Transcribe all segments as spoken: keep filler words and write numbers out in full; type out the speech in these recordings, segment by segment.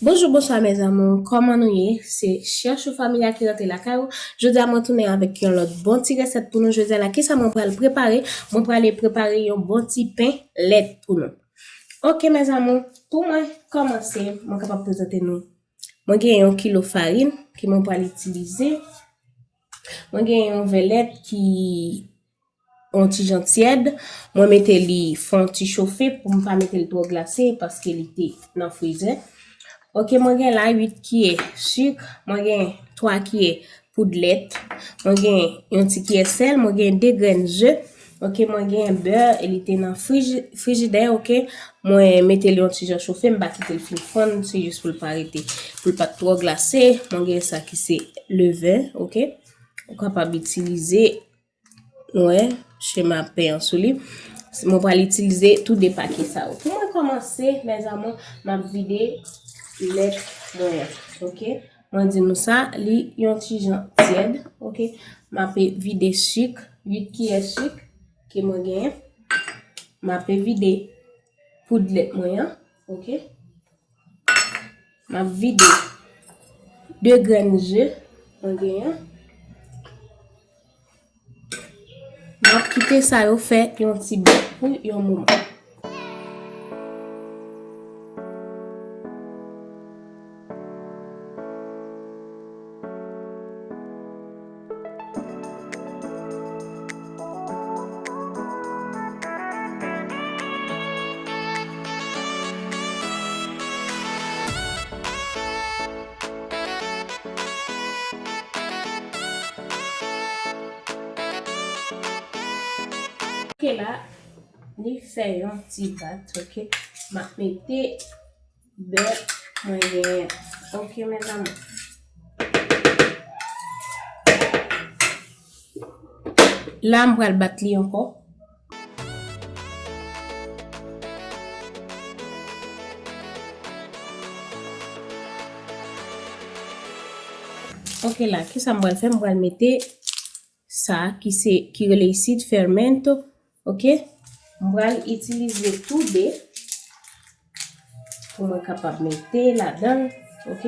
Bonjou, bonswa, mes amours. Kòman nou ye? Se Chèchou Familya ki rantre lakay ou. Jodi a, mwen tounen avèk yon lòt bon ti resèt pou nou. Jodi a la, kisa mwen pral prepare? Mwen prale prepare yon bon ti pen lèt pou nou. Ok, mes amours, pou mwen kòmanse, mwen kapab prezante nou. Mwen gen yon kilo farin ke mwen pral itilize. Mwen gen yon vè lèt ki yon ti jan tyèd. Mwen mete li fè yon ti chofe pou m pa mete l twò glase paske li te nan frizè. Ok, mwen gen la uit kiyè sik, mwen gen twa kiyè poud lèt, mwen gen yon ti kiyè sèl, mwen gen de grenn ze. Ok, mwen gen bè, e li te nan friji-, frijidè, ok. Mwen mete li yon ti jan chofe, m pa kite l fin fonn, se jis pou l pa rete, pou l pa t twò glase. Mwen gen sa ki se leven, ok. Ou kapab itilize, nou wè, chema pen an sou li. Mwen pral itilize tou de pake sa yo. Pou mwen kòmanse, mes amours, m ap vide lèt mwen an, ok. Mwen di nou sa, li yon ti jan tyèd, ok. M ap vide sik, uit kiyè sik ke mwen genyen. M ap vide poud lèt mwen an, ok. M ap vide de grenn ze mwen genyen. M ap kite sa yo fè yon ti bèt pou yon moman. Ok la, li fè yon ti bat, ok. M ap mete bè mwen genyen. Ok, mes amours. La, m pral bat li ankò. Ok, la, kisa m pral fè? M pral mete sa ki se, ki rele isit fermento, ok? M pral itilize tou de pou mwen kapab mete ladan l, ok?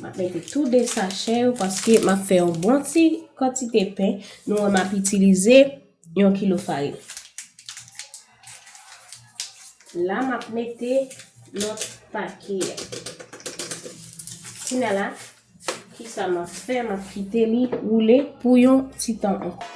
M ap mete tou de sachè yo paske m ap fè yon bon ti kantite pen. Nou wè m ap itilize yon kilo farin. La, m ap mete lòt pake a. Kounye a la, kisa m ap fè? M ap kite li woule pou yon ti tan ankò.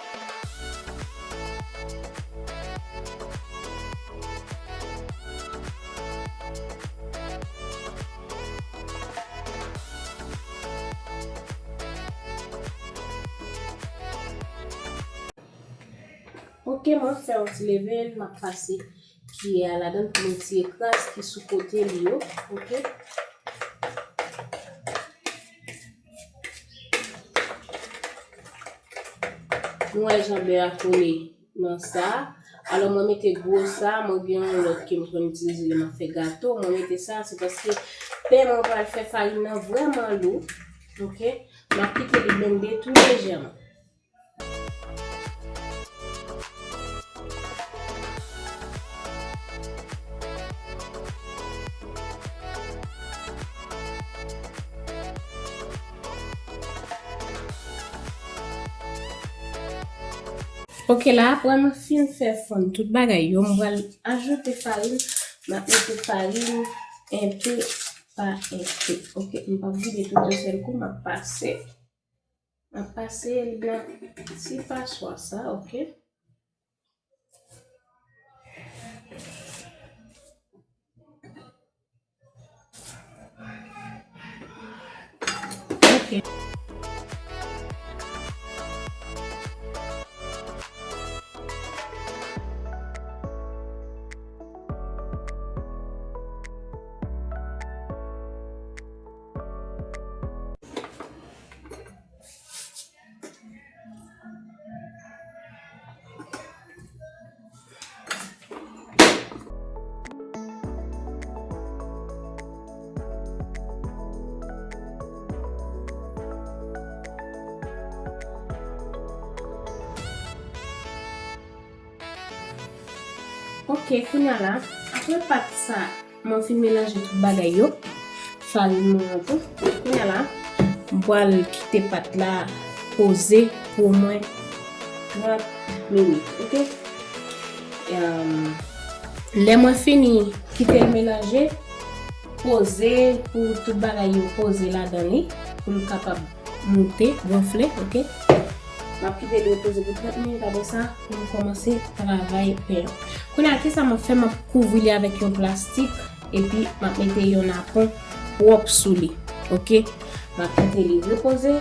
Ok, mwen fè yon ti leve l, m ap pase kiyè a ladan l pou m retire kras ki sou kote li yo. Ok. Nou wè jan bè a kole nan sa. Alò, mwen mete gwo sa, mwen gen yon lòt ke m konn itilize lè m ap fè gato. Mwen mete sa, se paske pen mwen pral fè farin nan vrèman lou. Ok? M ap kite li blende tou lejèman. Ok, la, apre m fin fè fonn tout bagay yo, m pral ajoute farin. M ap mete farin enpe pa enpe. Ok, m p ap vide tout yon sèl kou, m ap pase. M ap pase l nan ti paswa sa, ok? Ok. Ok, kounye a la, apre pat sa, mwen fin melanje tout bagay yo, farin mwen an tou. Kounye a la, m pral kite pat la poze pou mwen trant minit, ok? Em, lè mwen fini kite l melanje, poze pou tout bagay yo poze ladan li, pou l kapab moute, gonfle, ok? M ap kite l repoze pou trant minit, apre sa, pou m kòmanse travay pen an. Kounye a, kisa m ap fè? M ap kouvri li avèk yon plastik, epi m ap mete yon napon pwòp sou li, ok? M ap kite li repoze.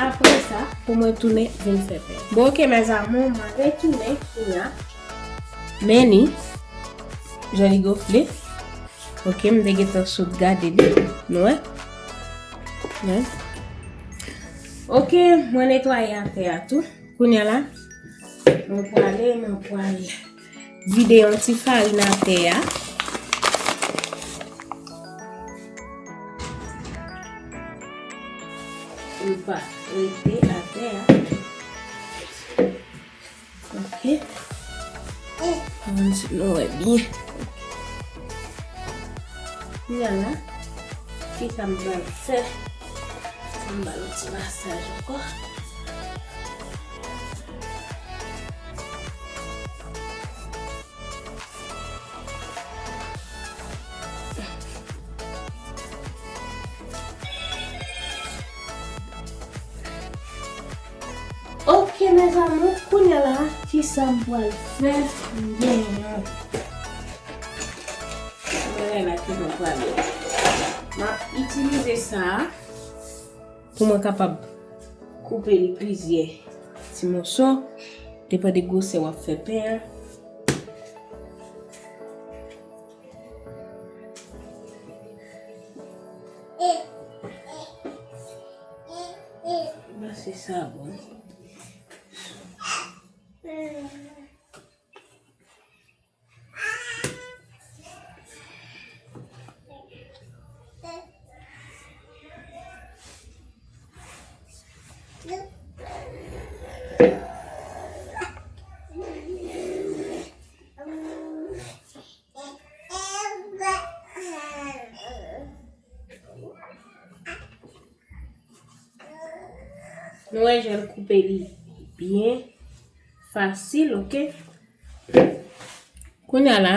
Apre sa, pou mwen tounen vin fè pen. Bon, ok, mes amours, mwen retounen kounye a. Men li, jan li gonfle. Ok, m te gentan sot gade li. Nou wè? Wè. Ok, mwen netwaye atè a tou. Kounye a la, mwen prale, mwen pral vide yon ti farin atè a. Li pa rete atè a. Ok. Ann si nou wè byen. Kounye a la, kisa m pral fè? M ba l yon ti masaj ankò. Ok, mes amours, kounye a la, kisa m pral fè? M gen yon bagay la ki mwen pral fè. M ap itilize sa a pou mwen kapab koupe li plizyè ti moso, depann de gwosè w ap fè pen an. Ba se sa bon. Nou wè jan l koupe li byen fasil, ok? Kounye a la,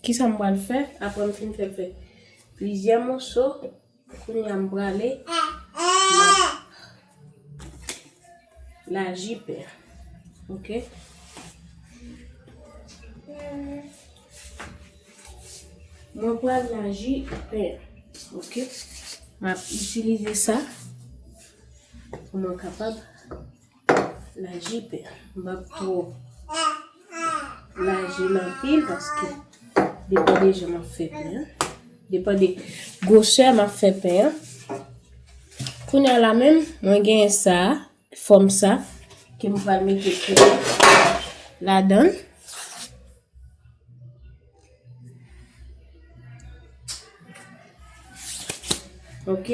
kisa m pral fè? Apre m fin fè l fè plizyè moso, kounye a m prale, m ap laji pen an. Ok? Mwen pral laji pen an. Ok? M ap itilize sa pou mwen kapab laji pen an. M p ap twò laji l anpil paske depann de jan m ap fè pen an. Depann de gwosè m ap fè pen an. Kounye a la menm, mwen genyen sa, fòm sa, ke m pral mete pen an ladan l. Ok.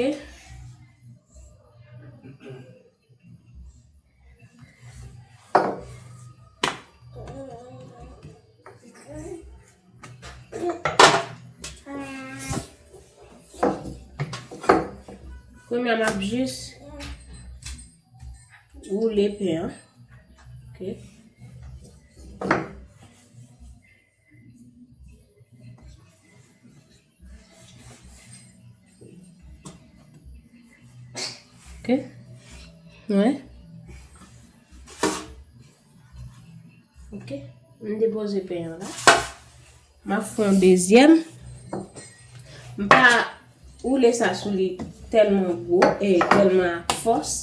Kounye a m ap jis woule pen an. Ok. Ok. Wè. Ok. M depoze pen an la. M ap fè yon dezyèm. M pa woule sa sou li tèlman gwo, e tèlman ak fòs.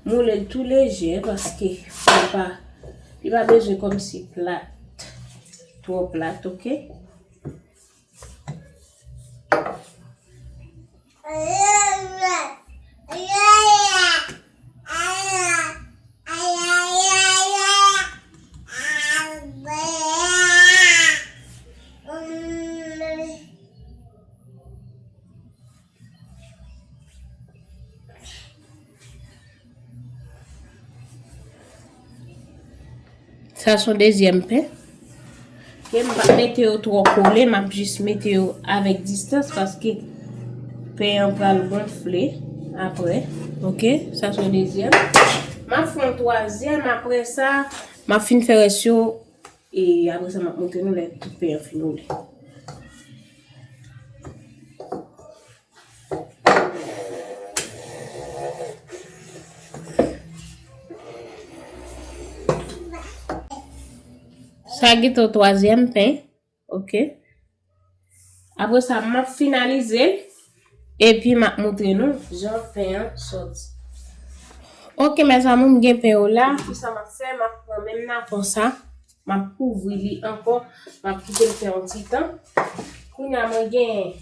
M woule l tou lejè paske fò pa, li pa bezwen kòmsi plat, twò plat, ok? Sa se yon dezyèm pen. Ok, m p ap mete yo twò kole, m ap jis mete yo avèk distans paske pen an pral gonfle apre. Ok, sa se yon dezyèm. M ap fè yon twazyèm, apre sa, m ap fin fè rès yo, e apre sa, m ap montre nou lè tout pen an fin woule. Sa gentan twazyèm pen. Ok. Apre sa, m ap finalize l. Epi, m ap montre nou jan pen an sòti. Ok, mezanmi, m gen pen yo la. Kisa m ap fè? M ap pran menm napon sa. M ap kouvri li ankò. M ap kite l fè yon ti tan. Kounye a, mwen gen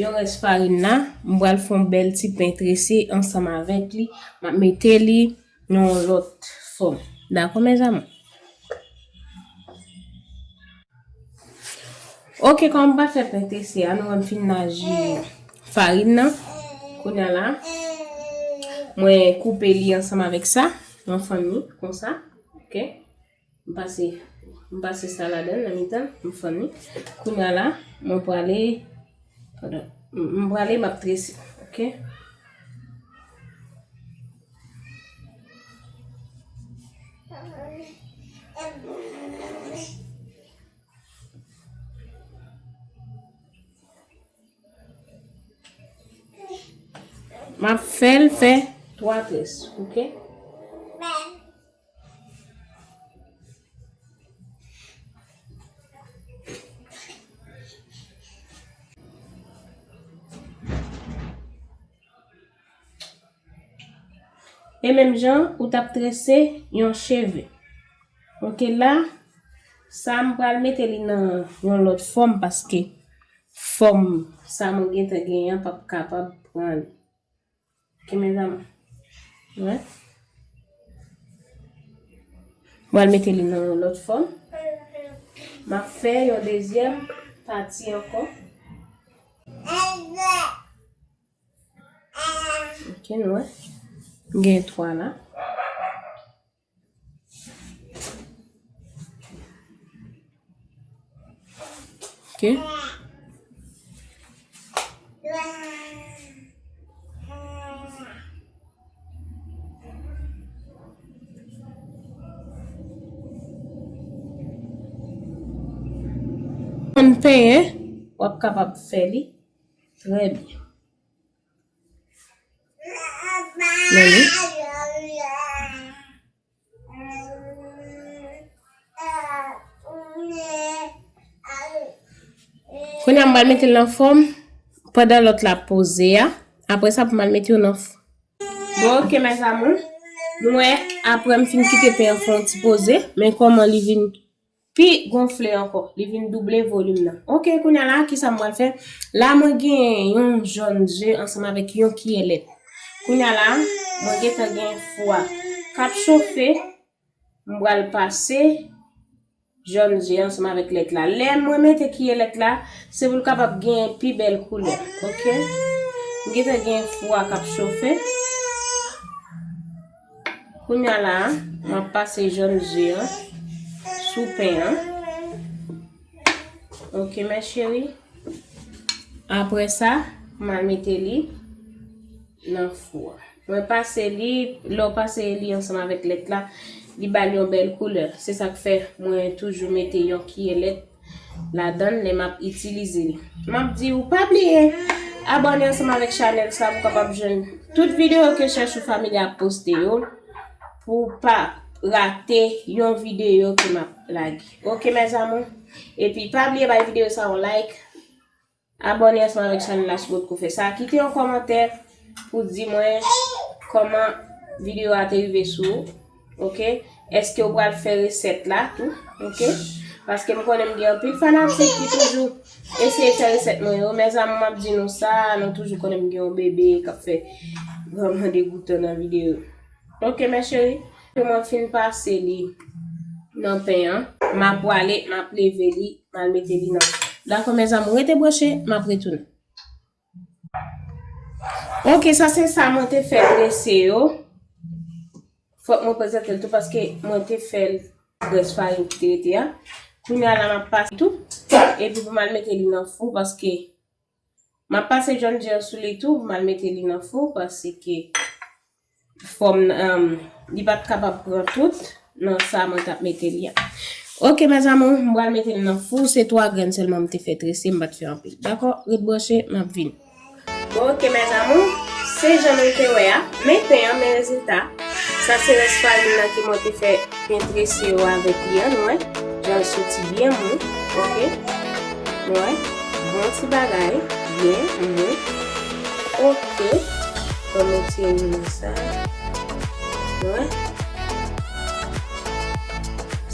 yon rès farin la. M pral fè yon bèl ti pen trese ansanm avèk li. M ap mete li nan yon lòt fòm. Dakò, mezanmi? Ok, kòm m pral fè pen trese a, nou wè m fin laji farin nan. Kounye a la, mwen koupe li ansanm avèk sa, mwen fann li konsa. Ok. M pase, m pase sa ladan l nan mitan, m fann li. Kounye a la, mwen prale, padon, m, m prale, m ap trese, ok? M ap fè l fè twa tres, ok? E menm jan ou t ap trese yon cheve. Ok, la, sa m pral mete li nan yon lòt fòm paske fòm sa mwen gentan genyen an p ap kapab pran li. Ok, mezanmi. Wè. Mwen al mete li nan yon lòt fòm. M ap fè yon dezyèm pati ankò. Ok, nou wè. M gen twa la. Ok. Konn penyen, w ap kapab fè li trè byen. Men li. Kounye a, m pral mete l nan fòm pandan lòt la poze a. Apre sa, pou m al mete yo nan fò. Bon, ok, mes amours. Nou wè, apre m fin kite pen an fè yon ti poze, men kòman li vin pi gonfle ankò. Li vin double volim nan. Ok, kounye a la, kisa m pral fè? La, mwen gen yon jòn ze ansanm avèk yon kiyè lèt. Kounye a la, mwen gentan gen fou a k ap chofe. M pral pase jòn ze ansanm avèk lèt la. Lè mwen mete kiyè lèt la, se pou l kapab gen pi bèl koulè. Ok? M gentan gen fou a k ap chofe. Kounye a la, m ap pase jòn ze an sou pen an. Ok, mes chéries. Apre sa, m al mete li nan fou a. Mwen pase li, lè w pase li ansanm avèk lèt la, li ba l yon bèl koulè. Se sa k fè mwen toujou mete yon kiyè lèt ladan l lè m ap itilize li. M ap di w pa bliye abòne ansanm avèk chanèl sa pou w kapab jwenn tout videyo ke Chèchou Family ap poste yo, pou w pa rate yon videyo ke m ap lage. Ok, mes amours? Epi pa bliye bay videyo sa yon like, abòne ansanm avèk chanèl la si w potko fè sa. Kite yon kòmantè pou di mwen kòman videyo a te rive sou ou. Ok? Èske w pral fè resèt la tou? Ok? Paske m konnen m gen anpil fanatik ki toujou eseye fè resèt mwen yo. Mes amours, m ap di nou sa, nou toujou konnen m gen yon bebe k ap fè vrèman degoutan nan videyo. Ok, mes chéries. Mwen fin pase li nan pen an. M ap pwale, m ap leve li, m al mete li nan. Dakò, mes amours, rete branche, m ap retounen. Ok, sa se sa mwen te fè trese yo. Fòk mwen prezante l tou paske mwen te fè l rès farin ki te rete a. Kounye a la m ap pase tou. Epi pou m al mete li nan fou paske m ap pase John Jail sou li tou, pou m al mete li nan fou paske fòm nan, um, li pa t kapab pran tout nan sa mwen t ap mete li a. Ok, mes amours, m pral mete l nan fou. Se twa grenn sèlman m te fè trese, m pa t fè anpil. Dakò, ret branche, m ap vini. Bon, ok, mes amours, se jan nou te wè a. Men pen an, men rezilta. Sa se rès farin nan ke mwen te fè pen trese yo avèk li an, nou wè. Jan l soti byen mou, ok. Nou wè, bon ti bagay, byen mou. Ok, ban m retire nan sa. Nou wè.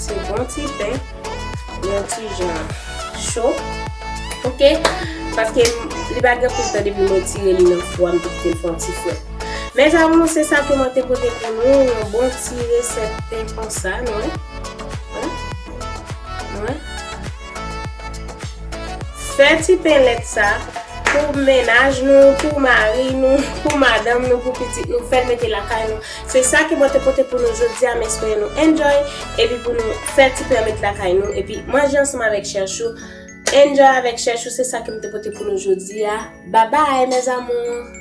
Se bon ti pen, yon ti jan cho. Ok, paske li pa gen anpil tan depi mwen tire li nan fou a, m te kite l fè yon ti fwèt. Mes amours, se sa ke mwen te pote pou nou, yon bon ti resèt pen konsa, nou wè. Wè. Nou wè. Fè ti pen lèt sa pou mennaj nou, pou mari nou, pou madanm nou, pou pitit nou, fè l mete lakay nou. Se sa ke mwen te pote pou nou jodi a, m espere nou enjoy, epi pou nou fè ti pen mete lakay nou, epi manje ansanm avèk chèchou, enjoy avèk chèchou, se sa ke m te pote pou nou jodi a. Babay, mes amours!